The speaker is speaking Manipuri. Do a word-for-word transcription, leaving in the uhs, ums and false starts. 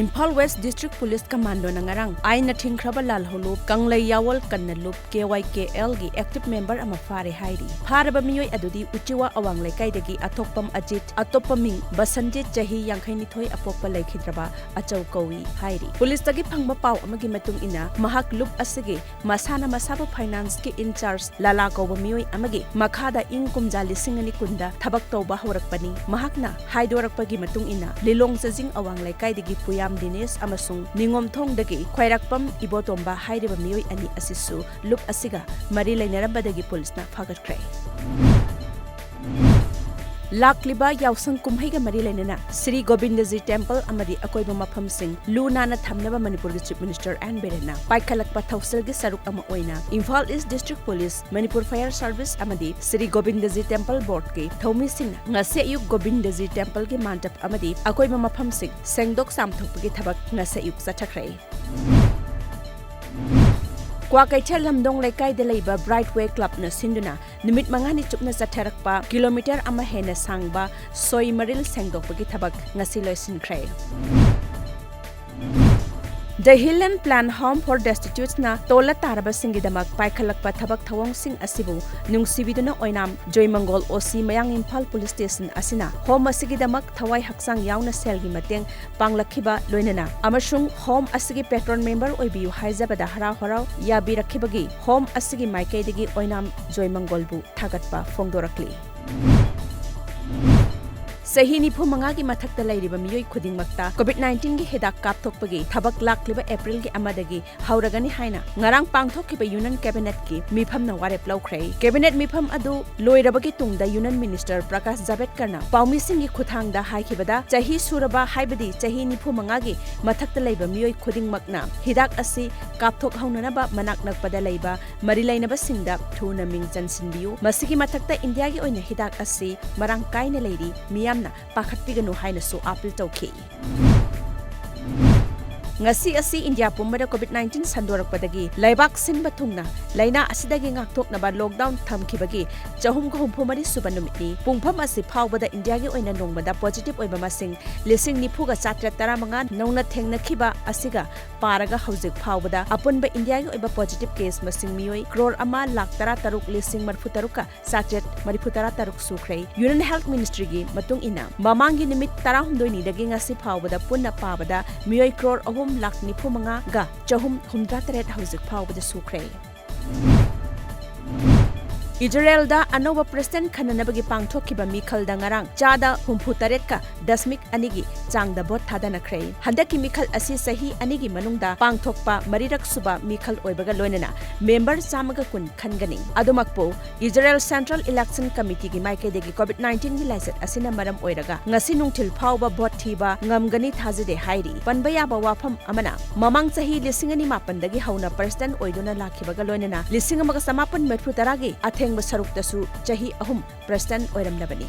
ꯏꯝꯐꯥꯜ ꯋꯦꯁ ꯗꯤꯁꯇ꯭ꯔꯤꯛ ꯄꯨꯂꯤꯁ ꯀꯃꯥꯟꯗꯣꯅ ꯉꯔꯥꯡ ꯑꯥꯏꯟꯅ ꯊꯤꯡꯈ꯭ꯔꯕ ꯂꯥꯜꯍꯧꯂꯨꯞ ꯀꯪꯂꯩ ꯌꯥꯋꯜ ꯀꯟꯅꯂꯨꯞ, ꯀꯦ ꯋꯥꯏ ꯀꯦ ꯑꯦꯜꯒꯤ ꯑꯦꯛꯇꯤꯚ ꯃꯦꯝꯕꯔ ꯑꯃ ꯐꯥꯔꯦ ꯍꯥꯏꯔꯤ꯫ ꯐꯥꯔꯕ ꯃꯤꯑꯣꯏ ꯑꯗꯨꯗꯤ ꯎꯆꯤꯋꯥ ꯑꯋꯥꯡ ꯂꯩꯀꯥꯏꯗꯒꯤ ꯑꯊꯣꯛꯄꯝ ꯑꯖꯤꯠ, ꯑꯇꯣꯞꯄ ꯃꯤꯡ ꯕꯁꯟꯖꯤꯠ, ꯆꯍꯤ ꯌꯥꯡꯈꯩꯅꯤꯊꯣꯏ, ꯑꯄꯣꯛꯄ ꯂꯩꯈꯤꯗ꯭ꯔꯕ ꯑꯆꯧ ꯀꯧꯏ ꯍꯥꯏꯔꯤ꯫ ꯄꯨꯂꯤꯁꯇꯒꯤ ꯐꯪꯕ ꯄꯥꯎ ꯑꯃꯒꯤ ꯃꯇꯨꯡ ꯏꯟꯅ, ꯃꯍꯥꯛ ꯂꯨꯞ ꯑꯁꯤꯒꯤ ꯃꯁꯥꯅ ꯃꯁꯥꯕꯨ ꯐꯥꯏꯅꯥꯟꯁꯀꯤ ꯏꯟꯆꯥꯔꯖ ꯂꯥꯂꯥ ꯀꯧꯕ ꯃꯤꯑꯣꯏ ꯑꯃꯒꯤ ꯃꯈꯥꯗ ꯏꯪ ꯀꯨꯝꯖꯥ ꯂꯤꯁꯤꯡ ꯑꯅꯤ ꯀꯨꯟꯗ ꯊꯕꯛ ꯇꯧꯕ ꯍꯧꯔꯛꯄꯅꯤ꯫ ꯃꯍꯥꯛꯅ ꯍꯥꯏꯗꯣꯔꯛꯄꯒꯤ ꯃꯇꯨꯡ ꯏꯟꯅ, ꯂꯤꯂꯣꯡ ꯆꯖꯤꯡ ꯑꯋꯥꯡ ꯂꯩꯀꯥꯏꯗꯒꯤ ꯄꯨꯌꯥꯝ ꯗꯤꯅꯦꯁ ꯑꯃꯁꯨꯡ ꯅꯤꯉꯣꯝꯊꯣꯡꯗꯒꯤ ꯈ꯭ꯋꯥꯏꯔꯥꯛꯄꯝ ꯏꯕꯣꯇꯣꯝꯕ ꯍꯥꯏꯔꯤꯕ ꯃꯤꯑꯣꯏ ꯑꯅꯤ ꯑꯁꯤꯁꯨ ꯂꯨꯞ ꯑꯁꯤꯒ ꯃꯔꯤ ꯂꯩꯅꯔꯝꯕꯗꯒꯤ ꯄꯨꯂꯤꯁꯅ ꯐꯥꯒꯠꯈ꯭ꯔꯦ꯫ ꯂꯥꯛꯂꯤꯕ ꯌꯥꯎꯁꯪ ꯀꯨꯝꯍꯩꯒ ꯃꯔꯤ ꯂꯩꯅꯅ ꯁ꯭ꯔꯤ ꯒꯣꯕꯤꯟꯗꯖꯤ ꯇꯦꯝꯄꯜ ꯑꯃꯗꯤ ꯑꯀꯣꯏꯕ ꯃꯐꯝꯁꯤꯡ ꯂꯨ ꯅꯥꯟꯅ ꯊꯝꯅꯕ ꯃꯅꯤꯄꯨꯔꯒꯤ ꯆꯤꯐ ꯃꯤꯅꯤꯁꯇꯔ ꯑꯦꯟ ꯕꯤꯔꯦꯟꯅ ꯄꯥꯏꯈꯠꯂꯛꯄ ꯊꯧꯁꯤꯜꯒꯤ ꯁꯔꯨꯛ ꯑꯃ ꯑꯣꯏꯅ Imphal east district police, Manipur fire service ꯑꯃꯗꯤ ꯁ꯭ꯔꯤ ꯒꯣꯕꯤꯟꯗꯖꯤ ꯇꯦꯝꯄꯜ ꯕꯣꯔꯗꯀꯤ ꯊꯧꯃꯤꯁꯤꯡꯅ ꯉꯁꯤ ꯑꯌꯨꯛ ꯒꯣꯕꯤꯟꯗꯖꯤ ꯇꯦꯝꯄꯜꯒꯤ ꯃꯥꯟꯗꯞ ꯑꯃꯗꯤ ꯑꯀꯣꯏꯕ ꯃꯐꯝꯁꯤꯡ ꯁꯦꯡꯗꯣꯛ ꯆꯥꯝꯊꯣꯛꯄꯒꯤ ꯊꯕꯛ ꯉꯁꯤ ꯑꯌꯨꯛ ꯆꯠꯊꯈ꯭ꯔꯦ꯫ ꯀ꯭ꯋꯥꯀꯩꯊꯦꯜ ꯂꯝꯗꯣꯡ ꯂꯩꯀꯥꯏꯗ ꯂꯩꯕ ꯕ꯭ꯔꯥꯏꯠ ꯋꯦ ꯀ꯭ꯂꯕꯅ ꯁꯤꯟꯗꯨꯅ ꯅꯨꯃꯤꯠ ꯃꯉꯥꯅꯤ ꯆꯨꯞꯅ ꯆꯠꯊꯔꯛꯄ ꯀꯤꯂꯣꯃꯤꯇꯔ ꯑꯃ ꯍꯦꯟꯅ ꯁꯥꯡꯕ ꯁꯣꯏ ꯃꯔꯤꯜ ꯁꯦꯡꯗꯣꯛꯄꯒꯤ ꯊꯕꯛ ꯉꯁꯤ ꯂꯣꯏꯁꯤꯟꯈ꯭ꯔꯦ꯫ The Hill and Plant Home for Destitutesꯅ ꯇꯣꯜꯂ ꯇꯥꯔꯕꯁꯤꯡꯒꯤꯗꯃꯛ ꯄꯥꯏꯈꯠꯂꯛꯄ ꯊꯕꯛ ꯊꯧꯑꯣꯡꯁꯤꯡ ꯑꯁꯤꯕꯨ ꯅꯨꯡꯁꯤꯕꯤꯗꯨꯅ ꯑꯣꯏꯅꯥꯝ ꯖꯣꯏꯃꯪꯒꯣꯜ ꯑꯣ ꯁꯤ ꯃꯌꯥꯡ ꯏꯝꯐꯥꯜ ꯄꯨꯂꯤꯁ ꯁ꯭ꯇꯦꯁꯟ ꯑꯁꯤꯅ ꯍꯣꯝ ꯑꯁꯤꯒꯤꯗꯃꯛ ꯊꯋꯥꯏ ꯍꯛꯆꯥꯡ ꯌꯥꯎꯅ ꯁꯦꯜꯒꯤ ꯃꯇꯦꯡ ꯄꯥꯡꯂꯛꯈꯤꯕ ꯂꯣꯏꯅꯅ ꯑꯃꯁꯨꯡ ꯍꯣꯝ ꯑꯁꯤꯒꯤ ꯄꯦꯇ꯭ꯔꯣꯟ ꯃꯦꯝꯕꯔ ꯑꯣꯏꯕꯤꯌꯨ ꯍꯥꯏꯖꯕꯗ ꯍꯔꯥꯎ ꯍꯔꯥꯎ ꯌꯥꯕꯤꯔꯛꯈꯤꯕꯒꯤ ꯍꯣꯝ ꯑꯁꯤꯒꯤ ꯃꯥꯏꯀꯩꯗꯒꯤ ꯑꯣꯏꯅꯥꯝ ꯖꯣꯏꯃꯪꯒꯣꯜꯕꯨ ꯊꯥꯒꯠꯄ ꯐꯣꯡꯗꯣꯔꯛꯂꯤ꯫ ꯆꯍꯤ ꯅꯤꯐꯨ ꯃꯉꯥꯒꯤ ꯃꯊꯛꯇ ꯂꯩꯔꯤꯕ ꯃꯤꯑꯣꯏ ꯈꯨꯗꯤꯡꯃꯛꯇ COVID nineteen ꯒꯤ ꯍꯤꯗꯥꯛ ꯀꯥꯞꯊꯣꯛꯄꯒꯤ ꯊꯕꯛ ꯂꯥꯛꯂꯤꯕ ꯑꯦꯄ꯭ꯔꯤꯜꯒꯤ ꯑꯃꯗꯒꯤ ꯍꯧꯔꯒꯅꯤ ꯍꯥꯏꯅ ꯉꯔꯥꯡ ꯄꯥꯡꯊꯣꯛꯈꯤꯕ ꯌꯨꯅꯤꯌꯟ ꯀꯦꯕꯤꯅꯦꯠꯀꯤ ꯃꯤꯐꯝꯅ ꯋꯥꯔꯦꯞ ꯂꯧꯈ꯭ꯔꯦ꯫ ꯀꯦꯕꯤꯅꯦꯠ ꯃꯤꯐꯝ ꯑꯗꯨ ꯂꯣꯏꯔꯕꯒꯤ ꯇꯨꯡꯗ ꯌꯨꯅꯤꯌꯟ ꯃꯤꯅꯤꯁꯇꯔ ꯄ꯭ꯔꯀꯥꯁ ꯖꯥꯚꯦꯗꯀꯔꯅ ꯄꯥꯎꯃꯤꯁꯤꯡꯒꯤ ꯈꯨꯠꯊꯥꯡꯗ ꯍꯥꯏꯈꯤꯕꯗ, ꯆꯍꯤ ꯁꯨꯔꯕ, ꯍꯥꯏꯕꯗꯤ ꯆꯍꯤ ꯅꯤꯐꯨ ꯃꯉꯥꯒꯤ ꯃꯊꯛꯇ ꯂꯩꯕ ꯃꯤꯑꯣꯏ ꯈꯨꯗꯤꯡꯃꯛꯅ ꯍꯤꯗꯥꯛ ꯑꯁꯤ ꯀꯥꯞꯊꯣꯛꯍꯧꯅꯅꯕ ꯃꯅꯥꯛ ꯅꯛꯄꯗ ꯂꯩꯕ ꯃꯔꯤ ꯂꯩꯅꯕꯁꯤꯡꯗ ꯊꯨꯅ ꯃꯤꯡ ꯆꯟꯁꯤꯟꯕꯤꯌꯨ꯫ ꯃꯁꯤꯒꯤ ꯃꯊꯛꯇ ꯏꯟꯗꯤꯌꯥꯒꯤ ꯑꯣꯏꯅ ꯍꯤꯗꯥꯛ ꯑꯁꯤ ꯃꯔꯥꯡ ꯀꯥꯏꯅ ꯂꯩꯔꯤ, ꯃꯤꯌꯥꯝꯅ ꯄꯥꯈꯠꯄꯤꯒꯅꯨ ꯍꯥꯏꯅꯁꯨ ꯑꯥꯄꯤꯜ ꯇꯧꯈꯤ꯫ ꯉꯁꯤ ꯑꯁꯤ ꯏꯟꯗꯤꯌꯥ ꯄꯨꯝꯕꯗ COVID nineteen ꯁꯟꯗꯣꯔꯛꯄꯗꯒꯤ ꯂꯩꯕꯥꯛ ꯁꯤꯟꯕ ꯊꯨꯡꯅ ꯂꯥꯏꯅꯥ ꯑꯁꯤꯗꯒꯤ ꯉꯥꯛꯊꯣꯛꯅꯕ lockdown ꯊꯝꯈꯤꯕꯒꯤ ꯆꯍꯨꯝꯒ ꯍꯨꯝꯐꯨ ꯃꯔꯤ ꯁꯨꯕ ꯅꯨꯃꯤꯠꯅꯤ꯫ ꯄꯨꯡꯐꯝ ꯑꯁꯤ ꯐꯥꯎꯕꯗ ꯏꯟꯗꯤꯌꯥꯒꯤ ꯑꯣꯏꯅ ꯅꯣꯡꯃꯗ positive ꯑꯣꯏꯕ ꯃꯁꯤꯡ ꯂꯤꯁꯤꯡ ꯅꯤꯐꯨꯒ ꯆꯥꯇ꯭ꯔꯦꯠ ꯇꯔꯥꯃꯉꯥ ꯅꯧꯅ ꯊꯦꯡꯅꯈꯤꯕ ꯑꯁꯤꯒ ꯄꯥꯔꯒ ꯍꯧꯖꯤꯛ ꯐꯥꯎꯕꯗ ꯑꯄꯨꯟꯕ ꯏꯟꯗꯤꯌꯥꯒꯤ ꯑꯣꯏꯕ positive case ꯃꯁꯤꯡ ꯃꯤꯑꯣꯏ ꯀ꯭ꯔꯣꯔ ꯑꯃ ꯂꯥꯈ ꯇꯔꯥ ꯇꯔꯨꯛ ꯂꯤꯁꯤꯡ ꯃꯔꯤꯐꯨ ꯇꯔꯨꯛꯀ ꯆꯥꯇ꯭ꯔꯦꯠ ꯃꯔꯤꯐꯨ ꯇꯔꯥ ꯇꯔꯨꯛ ꯁꯨꯈ꯭ꯔꯦ꯫ Union Health Ministryꯒꯤ ꯃꯇꯨꯡ ꯏꯟꯅ, ꯃꯃꯥꯡꯒꯤ ꯅꯨꯃꯤꯠ ꯇꯔꯥꯍꯨꯝꯗꯣꯏꯅꯤꯗꯒꯤ ꯉꯁꯤ ꯐꯥꯎꯕꯗ ꯄꯨꯟꯅ ꯄꯥꯕꯗ ꯃꯤꯑꯣꯏ ꯀ꯭ꯔꯣꯔ ꯑꯍꯨꯝ ꯂꯥꯈ ꯅꯤꯐꯨ ꯃꯉꯥꯒ ꯆꯍꯨꯝ ꯍꯨꯝꯗ꯭ꯔꯥ ꯇꯔꯦꯠ ꯍꯧꯖꯤꯛ ꯐꯥꯎꯕꯗ ꯁꯨꯈ꯭ꯔꯦ꯫ ꯏꯖꯔꯦꯜꯗ ꯑꯅꯧꯕ president ꯈꯟꯅꯅꯕꯒꯤ ꯄꯥꯡꯊꯣꯛꯈꯤꯕ ꯃꯤꯈꯜꯗ ꯉꯔꯥꯡ ꯆꯥꯗ ꯍꯨꯝꯐꯨ ꯇꯔꯦꯠꯀ ꯗꯁꯃꯤꯛ ꯑꯅꯤꯒꯤ ꯆꯥꯡꯗ vote ꯊꯥꯗꯅꯈ꯭ꯔꯦ꯫ ꯍꯟꯗꯛꯀꯤ ꯃꯤꯈꯜ ꯑꯁꯤ ꯆꯍꯤ ꯑꯅꯤꯒꯤ ꯃꯅꯨꯡꯗ ꯄꯥꯡꯊꯣꯛꯄ ꯃꯔꯤꯔꯛ ꯁꯨꯕ ꯃꯤꯈꯜ ꯑꯣꯏꯕꯒ ꯂꯣꯏꯅꯅ member ꯆꯥꯝꯃꯒ ꯀꯨꯟ ꯈꯟꯒꯅꯤ꯫ ꯑꯗꯨꯃꯛꯄꯨ, ꯏꯖꯔꯦꯜ Central Election Committeeꯒꯤ ꯃꯥꯏꯀꯩꯗꯒꯤ COVID nineteenꯒꯤ ꯂꯥꯏꯆꯠ ꯑꯁꯤꯅ ꯃꯔꯝ ꯑꯣꯏꯔꯒ ꯉꯁꯤ ꯅꯨꯡꯊꯤꯜ ꯐꯥꯎꯕ vote ꯊꯤꯕ ꯉꯝꯒꯅꯤ ꯊꯥꯖꯗꯦ ꯍꯥꯏꯔꯤ꯫ ꯄꯟꯕ ꯌꯥꯕ ꯋꯥꯐꯝ ꯑꯃꯅ, ꯃꯃꯥꯡ ꯆꯍꯤ ꯂꯤꯁꯤꯡ ꯑꯅꯤ ꯃꯥꯄꯟꯗꯒꯤ ꯍꯧꯅ president ꯑꯣꯏꯗꯨꯅ ꯂꯥꯛꯈꯤꯕꯒ ꯂꯣꯏꯅꯅ ꯂꯤꯁꯤꯡ ꯑꯃꯒ ꯆꯃꯥꯄꯟ ꯃꯔꯤꯐꯨ ꯇꯔꯥꯒꯤ ꯑꯊꯦꯡꯕ ꯁꯔꯨꯛꯇꯁꯨ ꯆꯍꯤ ꯑꯍꯨꯝ president ꯑꯣꯏꯔꯝꯂꯕꯅꯤ꯫